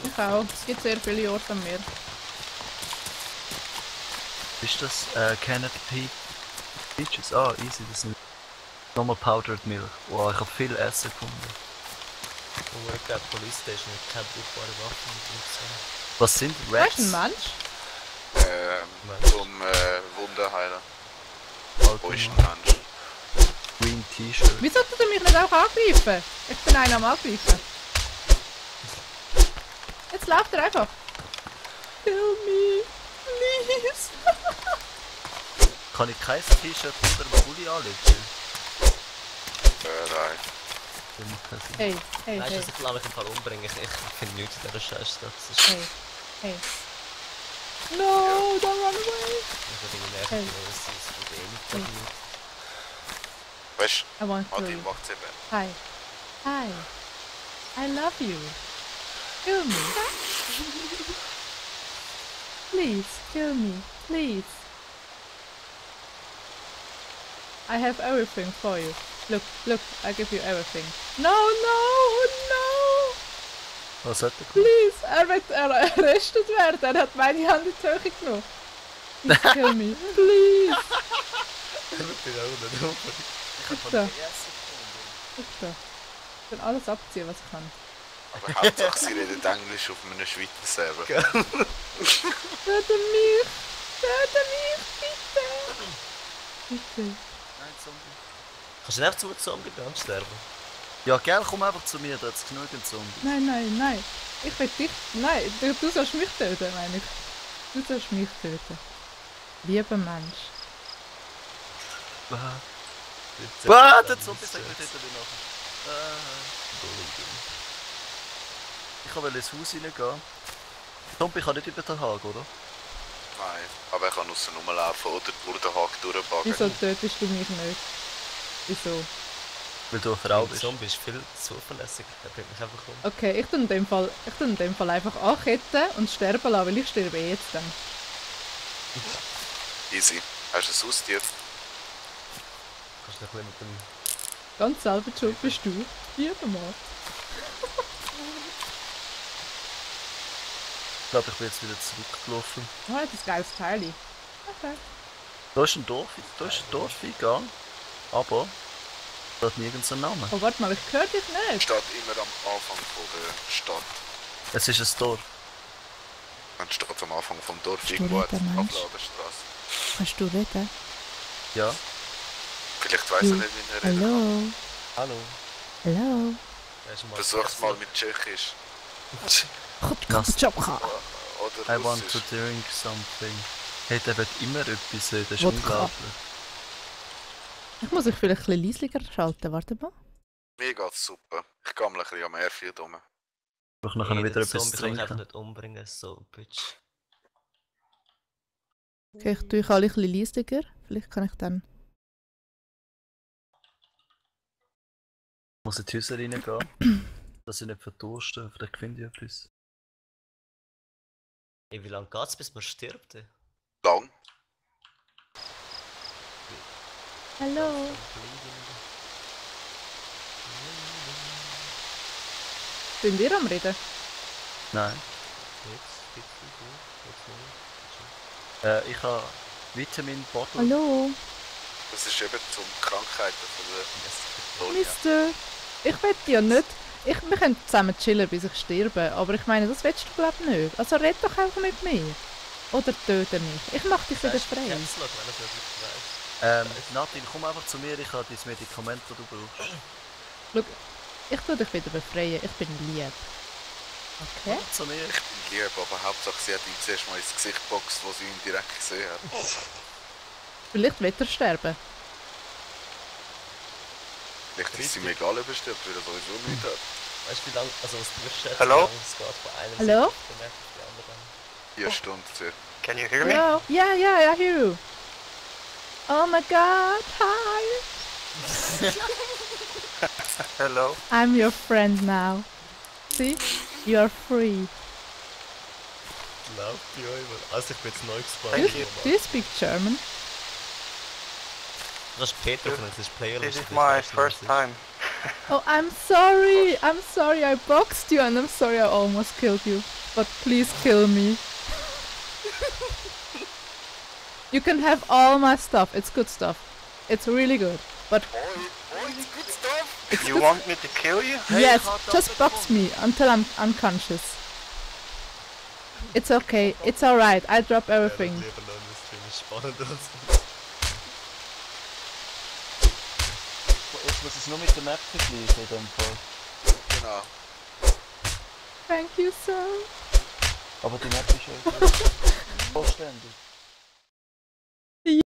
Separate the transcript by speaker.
Speaker 1: Ich auch. Es gibt sehr viele Orte am Meer.
Speaker 2: Ist das Canopy Beaches? Ah, easy, das sind nochmal Powdered Milk. Wow, ich habe viel Essen gefunden.
Speaker 3: Oh, ich glaube, Police Station hat keine brauchbare Waffen und so.
Speaker 2: Was sind
Speaker 1: Du bist ein
Speaker 2: Rats?
Speaker 1: Mensch?
Speaker 4: Zum Wunden heilen.
Speaker 2: Alter,
Speaker 4: Wo ist ein
Speaker 2: Mann.
Speaker 4: Mensch?
Speaker 2: Green T-Shirt.
Speaker 1: Wieso tut er mich nicht auch angreifen? Ich bin einer am Angreifen. Jetzt läuft er einfach. Kill me, please.
Speaker 2: Kann ich kein T-Shirt unter dem Pulli anlegen?
Speaker 4: Nein.
Speaker 2: Das macht keinen Sinn.
Speaker 1: Hey, hey,
Speaker 3: Weißt du,
Speaker 1: hey,
Speaker 3: ich lasse mich im Fall umbringen. Ich finde nichts in dieser Scheißstadt. Das ist
Speaker 1: hey, hey. No, don't run away.
Speaker 3: irgendwie
Speaker 1: Hey.
Speaker 3: nervig. Es ist wenig dafür.
Speaker 4: Weißt
Speaker 1: I want
Speaker 4: du,
Speaker 1: to.
Speaker 4: Martin macht's eben.
Speaker 1: Hi. Hi. I love you. Kill me. Please, kill me. Please. I have everything for you. Look, look, I give you everything. No, no, no!
Speaker 2: Was hat er gemacht?
Speaker 1: Please! Er wird arrestet werden. Er hat meine Hand in die Höhe genommen. Please kill me. Please!
Speaker 3: Ich bin auch nicht rum.
Speaker 1: Guck da. Guck da. Ich kann alles abziehen, was ich kann.
Speaker 4: Aber Hauptsache sie redet Englisch auf einem Schweizer Server.
Speaker 1: Töte mich! Töte mich, bitte! Bitte.
Speaker 2: Nein, Zombie.
Speaker 3: Kannst du nicht einfach zu einem Zombie dann sterben?
Speaker 2: Ja, gell, komm einfach zu mir, da hat's genügend Zombies.
Speaker 1: Nein, nein, nein. Ich will dich... Nein, du sollst mich töten, meine ich. Du sollst mich töten. Lieber Mensch.
Speaker 2: Der Zombie sagt mir hinter dir nachher. Ich wollte ins Haus reingehen. Zombie kann nicht über den Haken, oder?
Speaker 4: Nein, aber ich kann aussen rumlaufen oder durch den Haken durchbacken.
Speaker 1: Wieso tötest du mich nicht? Wieso?
Speaker 2: Weil du eine Frau
Speaker 3: Der
Speaker 2: bist.
Speaker 3: Zombie ist viel zuverlässig. Er bringt mich einfach um.
Speaker 1: Okay, ich tue in dem Fall einfach anketten und sterben lassen, weil ich sterbe eh jetzt dann.
Speaker 4: Easy. Hast du ein Haustier?
Speaker 3: Kannst du noch ein bisschen mit dem...
Speaker 1: Ganz selber schuld bist du. Lieber Mann.
Speaker 2: Ich glaube, ich bin jetzt wieder zurückgelaufen.
Speaker 1: Oh, das ist ein geiles Teil. Okay.
Speaker 2: Da ist ein Dorfeingang, aber da hat nirgends einen Namen.
Speaker 1: Oh, warte mal, ich höre dich nicht.
Speaker 4: Steht immer am Anfang von der Stadt.
Speaker 2: Es ist ein Dorf.
Speaker 4: Dann steht am Anfang vom Dorf
Speaker 5: Hast du
Speaker 4: irgendwo an der
Speaker 5: reden, Mensch?
Speaker 4: Abladestrasse.
Speaker 5: Kannst du reden?
Speaker 2: Ja.
Speaker 4: Vielleicht weiss er nicht, wie er redet.
Speaker 5: Hallo?
Speaker 3: Hallo.
Speaker 5: Hallo?
Speaker 4: Versuch's mal mit Tschechisch.
Speaker 5: Jobka.
Speaker 4: Oder
Speaker 2: I want to
Speaker 4: Russisch.
Speaker 2: drink something. Hey, der wird immer etwas sehen, das ist
Speaker 1: Wodka.
Speaker 2: unglaublich.
Speaker 1: Ich muss mich vielleicht ein bisschen leislicher schalten, warte mal.
Speaker 4: Mir geht's super. Ich gammle ein bisschen am Airfield rum.
Speaker 2: Ich brauche nachher wieder etwas
Speaker 3: Zombie
Speaker 2: zu
Speaker 3: kann ich einfach
Speaker 2: trinken.
Speaker 3: nicht umbringen, so, bitch.
Speaker 1: Okay, ich tue alle ein bisschen leislicher. Vielleicht kann ich dann...
Speaker 2: Ich muss in die Häuser reingehen, dass ich nicht verdurste. Vielleicht finde ich etwas.
Speaker 3: Ey, wie lange geht's, bis man stirbt? Ey?
Speaker 4: Lang?
Speaker 1: Hallo? Sind ihr am Reden?
Speaker 2: Nein. Ich habe Vitamin-Bottle.
Speaker 1: Hallo?
Speaker 4: Das ist eben zum Krankheiten von der Tonia.
Speaker 1: Mister? Ich will ja nicht... wir können zusammen chillen, bis ich sterbe. Aber ich meine, das willst du glaub ich nicht. Also red doch einfach mit mir. Oder töte mich. Ich mach dich wieder frei.
Speaker 2: Nadine, komm einfach zu mir, ich habe dein Medikament, das du brauchst.
Speaker 1: Schau, ich tue dich wieder befreien. Ich bin lieb. Okay?
Speaker 2: Komm zu mir.
Speaker 4: Ich bin lieb, aber Hauptsache sie hat ihm zuerst mal ins Gesicht geboxt, wo sie ihn direkt gesehen hat.
Speaker 1: Vielleicht wird er sterben.
Speaker 4: Vielleicht ist es ihm egal, ob er stirbt, weil er sowieso nichts hat.
Speaker 3: Weißt du, wie lange, also was du schätzt,
Speaker 6: Hallo?
Speaker 3: wie lange es geht von einer
Speaker 1: Hallo?
Speaker 3: Sekunde bemerkt auf die andere?
Speaker 4: 4 Stunden circa.
Speaker 6: Can you hear me?
Speaker 1: Hello? Yeah, I hear you. Oh my god, hi.
Speaker 6: Hello.
Speaker 1: I'm your friend now. See? You are free.
Speaker 3: Läuft bei euch, also ich bin jetzt neu
Speaker 1: Do
Speaker 3: gespawnt.
Speaker 1: you, do you speak German?
Speaker 3: Das ist Peter von uns, das ist Player.
Speaker 6: This is my first time.
Speaker 1: Oh, I'm sorry I boxed you and I'm sorry I almost killed you. But please kill me. You can have all my stuff, it's good stuff. It's really good. But
Speaker 4: Oh, it's good stuff!
Speaker 1: it's
Speaker 6: You
Speaker 1: good.
Speaker 6: want me to kill you?
Speaker 1: Yes, just box me until I'm unconscious. It's okay, it's alright, I drop everything.
Speaker 3: Ja, das Leben lang ist ziemlich spannend und so.
Speaker 2: Jetzt muss ich es nur mit der Map vergleichen in dem Fall.
Speaker 4: Genau.
Speaker 1: Thank you, sir.
Speaker 2: Aber die Map ist ja vollständig.